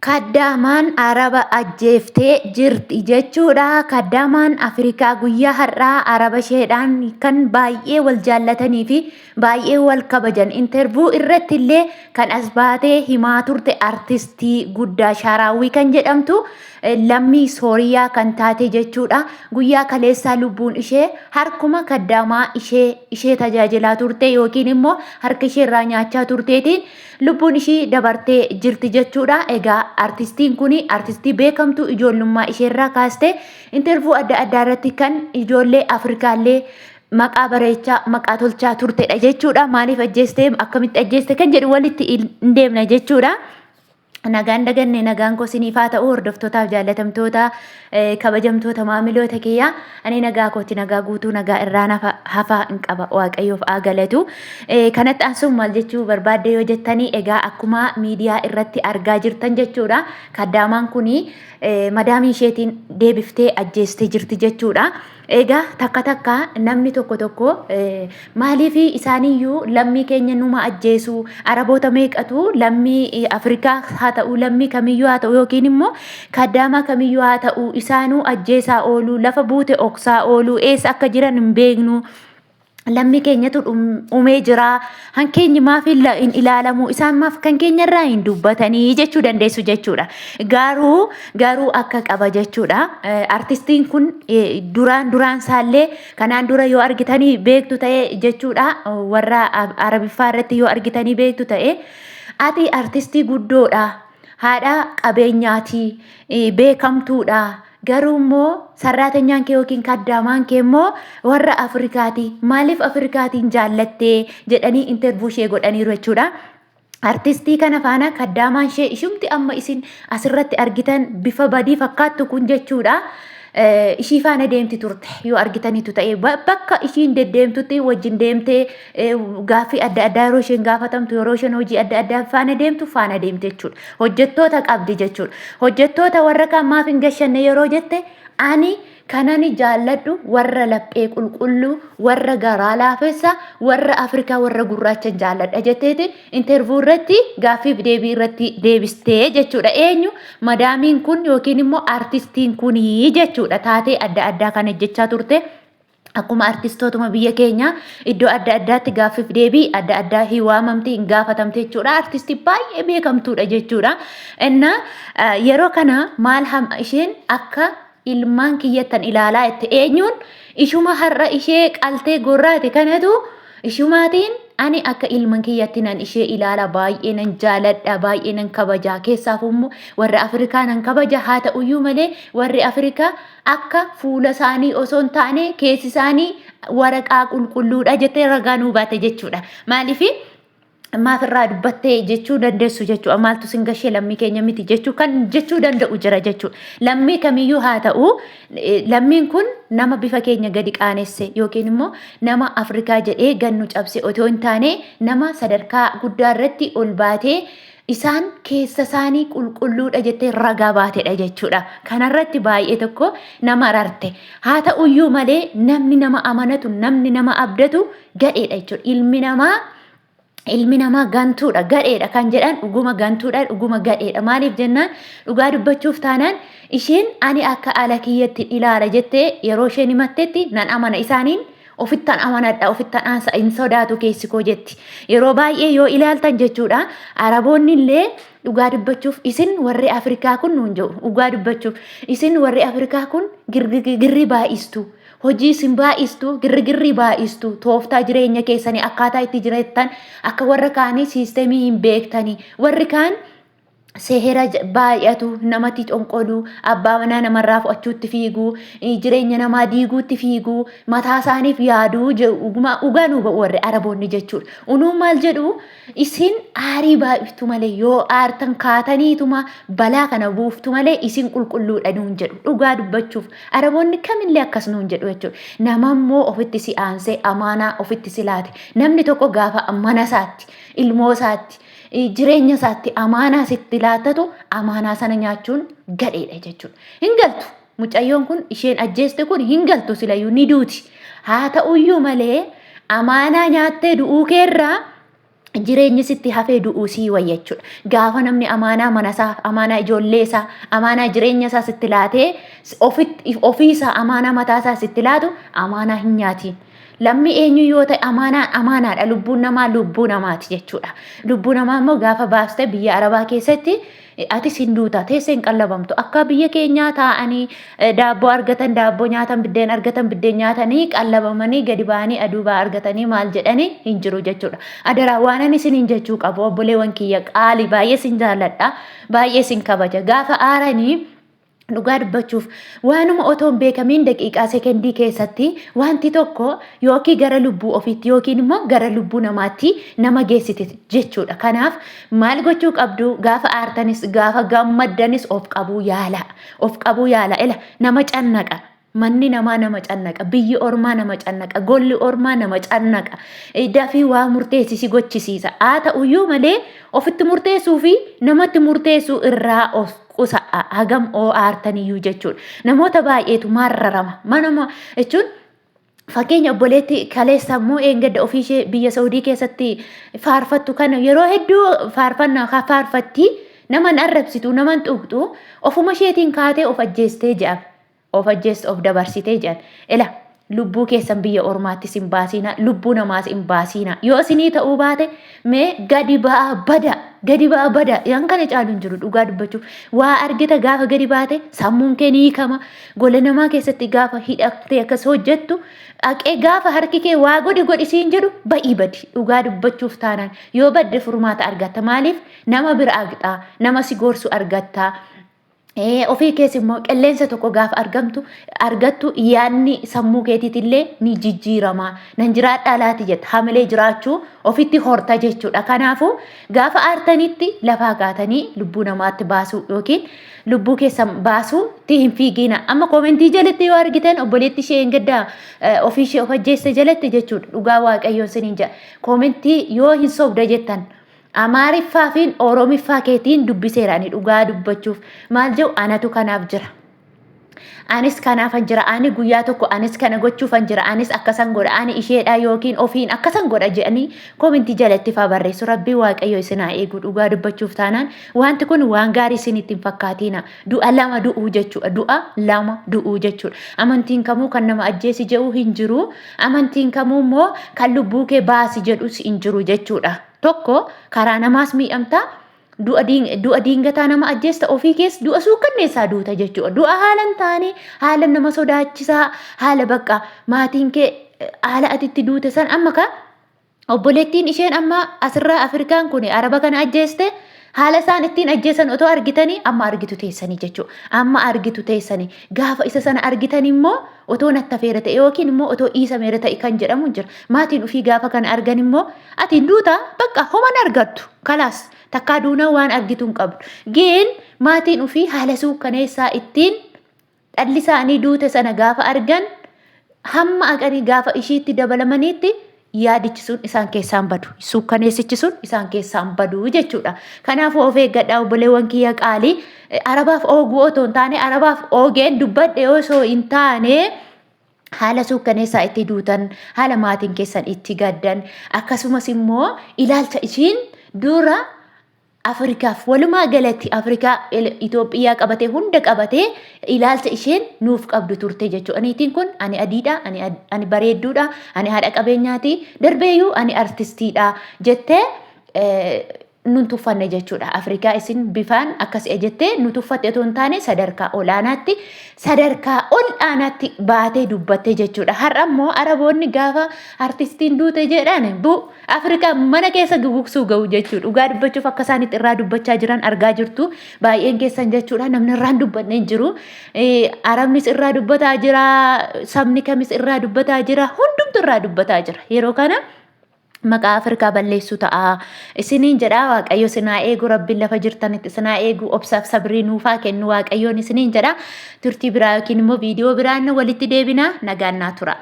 Kaddaamaan Araba ajjeeftee jirti jechuudha. Kaddaamaan Afrikaa guyyaa har'aa Araba isheedhaan kan baay'ee wal jaallatanii fi baay'ee wal kabajan intervuu irratti illee kan as baatee himaa turte artistii guddaa Shaaraawwii kan jedhamtu lammii Sooriyaa kan taate jechuudha. Guyyaa kaleessaa lubbuun ishee harkuma kaddaamaa ishee ishee tajaajilaa turte yookiin immoo harka ishee irraa nyaachaa turteetiin lubbuun ishii dabartee jirti jechuudha. Egaa artistiin kun artistii beekamtuu ijoollummaa isheerraa kaastee intervuu adda addaa irratti kan ijoollee Afrikaallee maqaa bareechaa maqaa tolchaa turtedha jechuudha. Maaliif ajjeeste, akkamitti ajjeeste kan jedhu walitti hin deemna jechuudha. Nagaan daganne, nagaan koo isiniif haa ta'u, hordoftootaaf jaallatamtoota, kabajamtoota maamiloota kiyyaa. Ani nagaa kooti, nagaa guutuu, nagaa irraan hafaa hin qaba, Waaqayyoof haa galatu. Kanatti aansuun maal jechuu barbaadde yoo jettanii, egaa akkuma miidiyaa irratti argaa jirtan jechuudha, kaddaamaan kun madaamii isheetiin deebiftee ajjeestee jirti jechuudha. Egaa takka takka namni tokko tokko maaliif isaaniyyuu lammii keenya numa ajjeesu, Araboota meeqatu lammii Afrikaa haa ta'u, lammii kamiyyuu haa ta'u, yookiin immoo kaddaamaa kamiyyuu haa ta'u, isaanuu ajjeesaa oolu, lafa buute oksaa oolu, eessa akka jiran hin beeknu. Lammii keenyatu dhumee jira. Hankeenyi maaf hin ilaalamu? Isaan maaf kan keenya irraa hin dubbatanii jechuu dandeessu jechuudha. Garuu akka qaba jechuudha. Artistiin kun duraan duraan isaallee kanaan dura yoo argitanii beektu ta'e jechuudha. Warra Arabiffaa irratti yoo argitanii beektu ta'e, ati artistii guddoodha. Haadha qabeenyaati. Beekamtuudha. Garuu immoo sarraatanyaan kee yookiin kaddaamaan kee immoo warra Afrikaati. Maaliif Afrikaatiin jaallattee jedhanii intervuu ishee godhaniiru jechuudha. Artistii kana faana kaddaamaan ishee ishumti amma isin asirratti argitan bifa badii fakkaattu kun jechuudha. Ishii faana deemti turte yoo argitaniitu ta'e, bakka ishiin deddeemtutti wajjin deemtee, gaaffii adda addaa yeroo isheen gaafatamtu, yeroo isheen hojii adda addaa faana deemtu faana deemte jechuudha. Hojjettoota qabdi jechuudha. Hojjettoota warra kaan maaf hin gashanne yeroo jette, ani kanani jaalladhu warra laphee qulqulluu, warra garaa laafessa, warra Afrikaa, warra gurraacha jaalladha jetteeti intervuu irratti gaaffiif deebii irratti deebistee jechuudha. Eenyu? Madaamiin kun yookiin immoo artistiin kunii jechuudha. Taatee adda addaa kan hojjechaa turte. Akkuma artistootuma biyya keenyaa iddoo adda addaatti gaaffiif deebii adda addaa hin waamamti, hin gaafatamte jechuudha. Artistii baay'ee beekamtuudha jechuudha. Inna yeroo kana maal isheen akka ilmaan kiyyattan ilaalaa itti eenyuun ishuma har'a ishee qaltee gorraate kanatu ishumaatiin ani akka ilman kiyyatti nan ishee ilaala, baay'ee nan jaaladha, baay'ee nan kabaja, keessaafuu immoo warra Afrikaa nan kabaja, haa ta'uyyuu malee warri Afrikaa akka fuula isaanii osoo hin taane keessi isaanii waraqaa qulqulluudha jettee ragaa nuu baate jechuudha. Maaliif maaf irraa dubbattee jechuu dandeessu jechuudha. Maaltu sin gashee, lammii keenya miti jechuu kan jechuu danda'u jira jechuudha. Lammii kamiyyuu haa ta'u, lammiin kun nama bifa keenya gadi qaanesse yookiin immoo nama Afrikaa jedhee gannu cabse otoo hin taane, nama sadarkaa guddaa irratti ol baatee isaan keessa isaanii qulqulluudha jettee ragaa baatedha jechuudha. Kanarratti baay'ee tokko nama rarte. Haa ta'uyyuu malee namni nama amanatu, namni nama abdatu gadheedha jechuudha. Ilmi namaa gantuudha, gadheedha kan jedhan dhuguma gantuudha, dhuguma gadheedha. Maaliif jennaan, dhugaa dubbachuuf taanaan isheen ani akka ala kiyyatti ilaala jettee yeroo isheen himattetti nan amana, isaaniin ofittan amanadha, ofittan aansa, hin sodaatu keessi koo jetti. Yeroo baay'ee yoo ilaaltan jechuudha, Araboonni illee dhugaa dubbachuuf isin warri Afrikaa kun nuun jedhu, dhugaa dubbachuuf isin warri Afrikaa kun girri baay'istu. Hojii isin baay'istu, girrigirrii baay'istu, tooftaa jireenya keessanii akkaataa itti jiraattan akka warra kaanii siistemii hin beektanii. Warri kaan seera baay'atu, namatti xonqoluu, abbaa manaa namarraa fo'achuutti fiiguu, jireenya namaa diiguutti fiiguu, mataa isaaniif yaaduu jedhu, dhuguma dhugaa nuu ba'u warri Araboonni jechuudha. Unuu maal jedhu, isin aarii baay'iftu malee, yoo aartan kaataniituma balaa kana buuftu malee isin qulqulluudha nuun jedhu, dhugaa dubbachuuf. Araboonni kamillee akkas nuun jedhu jechuudha. Nama immoo ofitti si aansee amaanaa ofitti si laate. Namni tokko gaafa mana isaatti, ilmoo isaatti, jireenya isaatti amaanaa sitti laattatu, amaanaa sana nyaachuun gadheedha jechuudha. Hin galtu. Mucayyoon kun isheen ajjeeste kun hin galtu, silayyuu ni duuti. Haa ta'uyyuu malee amaanaa nyaattee du'uu keerraa Jireenyi sitti hafee du'uu sii wayya jechuudha. Gaafa namni amaanaa mana isaa, amaanaa ijoollee isaa, amaanaa jireenya isaa sitti laatee ofitti ofii isaa amaanaa mataa isaa sitti laatu amaanaa hin nyaatiin. Lammii eenyu yoo ta'e amaanaan amaanaadha. Lubbuun namaa lubbuu namaati jechuudha. Lubbuu namaa immoo gaafa baaste biyya Arabaa keessatti atis hin duuta, teessee hin qallabamtu. Akka biyya keenyaa taa'anii daabboo argatan daabboo nyaatan, biddeen argatan biddeen nyaatanii qallabamanii gadi ba'anii aduu ba'aa argatanii maal jedhanii hin jiru jechuudha. Adaraa waan ani isiniin jechuu qabu obboleewwan kiyya qaalii baay'ee isin jaalladha, baay'ee isin kabaja. Gaafa aaranii dhugaa dubbachuuf waanuma otoo hin beekamiin daqiiqaa sekendii keessatti wanti tokko yookiin gara lubbuu ofiitti yookiin immoo gara lubbuu namaatti nama geessite jechuudha. Kanaaf maal gochuu qabdu gaafa aartanis gaafa gammaddanis of qabuu yaala. Of qabuu yaala. Ila nama cannaqa. Manni namaa nama cannaqa. Biyyi ormaa nama cannaqa. Golli ormaa nama cannaqa. Dafii waa murteessi si gochisiisa. Haa ta'uyyuu malee ofitti murteessuu fi namatti murteessuu irraa of qusa'a hagam oo aartaniyyuu jechuudha. Namoota baay'eetu marrarama. Manama jechuun fakkeenya obboleetti kaleessa immoo eengadda ofii ishee biyya Saudii keessatti faarfattu kana yeroo hedduu faarfannaa faarfatti nama hin arrabsitu nama hin tuqxu ofuma isheetiin kaatee of ajjeestee jedhama. Of ajjeeste of dabarsitee jedhan. Ila lubbuu keessan biyya ormaattis hin baasiina lubbuu namaas hin baasiina. Yoo isinii ta'uu baate mee gadi ba'aa bada gadi ba'aa bada yan kana caalu hin jiru dhugaa dubbachuuf. Waa argita gaafa gadi baate sammuun kee ni hiikama. Gola namaa keessatti gaafa hidhattee akkas hojjettu dhaqee gaafa harki kee waa godhi godhi siin jedhu ba'ii badi dhugaa dubbachuuf taanaan yoo badde furmaata argatta maaliif nama bira aqxaa nama si gorsu argatta. Ofii kees immoo qilleensa tokko gaafa argamtu argattu yaadni sammuu keetiitillee ni jijjiirama. Nan jiraadhaa laati jetta hamilee jiraachuu ofitti horta jechuudha. Kanaafuu gaafa aartanitti lafaa kaatanii lubbuu namaatti baasuu yookiin lubbuu keessan baasuu itti hin fiigiina. Amma koomentii jalatti yoo argitan obboleetti ishee hin gaddaa ofii ishee of ajjeesse jalatti jechuudha. Dhugaa waaqayyoon siniin jedha. Koomentii yoo hin sobda jettan Amaariffaa fi Oromiffaa keetiin dubbiseera ani dhugaa dubbachuuf. Maal jedhu anatu kanaaf jira. Anis kanaafan jira. Ani guyyaa tokko anis kana gochuufan jira. Anis akkasan godha. Ani isheedha yookiin ofiin akkasan godha jedhanii komentii jalatti faa barreessu. Rabbii Waaqayyo isin haa eegu dhugaa dubbachuuf taanaan wanti kun waan gaarii isinitti hin fakkaatiina. Du'a lama du'uu jechuudha. Du'a lama du'uu jechuudha. Amantiin kamuu kan nama ajjeesi jedhu hin jiru. Amantiin kamuu immoo kan lubbuu kee baasi jedhus hin jiru jechuudha. Tokko karaa namaas miidhamta, du'a du'a diingataa nama ajjeesta ofii kees du'a suukkanneessaa duuta jechuudha. Du'a haala hin taane, haala nama sodaachisaa, haala bakka maatiin kee haala ati itti duute san amma ka obboleettiin isheen amma asirraa Afrikaan kun Araba kana ajjeeste haala isaan ittiin ajjeesan otoo argitanii amma argitu teessanii jechuudha. Amma argitu teessanii gaafa isa sana argitan immoo otoo natti hafeera ta'e yookiin immoo otoo dhiisameera ta'e kan jedhamu jira. Maatiin ofii gaafa kana argan immoo ati hin duuta bakka homan argattu kalaas takkaa duunaa waan argitu hin qabdu. Geen maatiin ofii haala suukkaneessaa ittiin dhalli isaanii duute sana gaafa argan hamma aqanii gaafa ishiitti dabalamaniitti yaadichi sun isaan keessaan badu. Suukkaneessichi sun isaan keessaan badu jechuudha. Kanaafuu of eeggadhaa obboleewwan kiyya qaalii. Arabaaf ooguu otoo hin taane arabaaf oogeen dubbadhe osoo hin taane haala suukkaneessaa itti duutan, haala maatiin keessan itti gaddan, akkasumas immoo ilaalcha ishiin dura Afrikaaf walumaa galatti Afrikaa Itoophiyaa qabatee hunda qabatee ilaalcha isheen nuuf qabdu turte jechuudha. Niitiin kun ani adiidha, ani bareedduudha, ani haadha qabeenyaati, darbeeyyuu ani artistiidha jettee nun tuffanne jechuudha. Afrikaa isin bifaan akkas jettee nu tuffatte otoo hin taane sadarkaa olaanaatti sadarkaa ol aanaatti baatee dubbatte jechuudha. Har'a immoo Araboonni gaafa artistiin duute jedhan bu Afrikaa mana keessa gugugsuu ga'u jechuudha. Dhugaa dubbachuuf akka isaan itti irraa dubbachaa jiran argaa jirtu. Baay'een keessan jechuudha namni irraa hin dubbanne hin jiru. Arabnis irraa dubbataa jira, sabni kamis irraa dubbataa jira, hundumtu irraa dubbataa jira. Yeroo kana maqaa Afrikaa balleessuu ta'a. Isiniin jedha Waaqayyo isin haa eegu, Rabbiin lafa jirtanitti isin haa eegu, obsaaf sabrii nuufaa kennu Waaqayyoon isiniin jedha. Turtii biraa yookiin immoo viidiyoo biraan walitti deebina nagaan naa tura.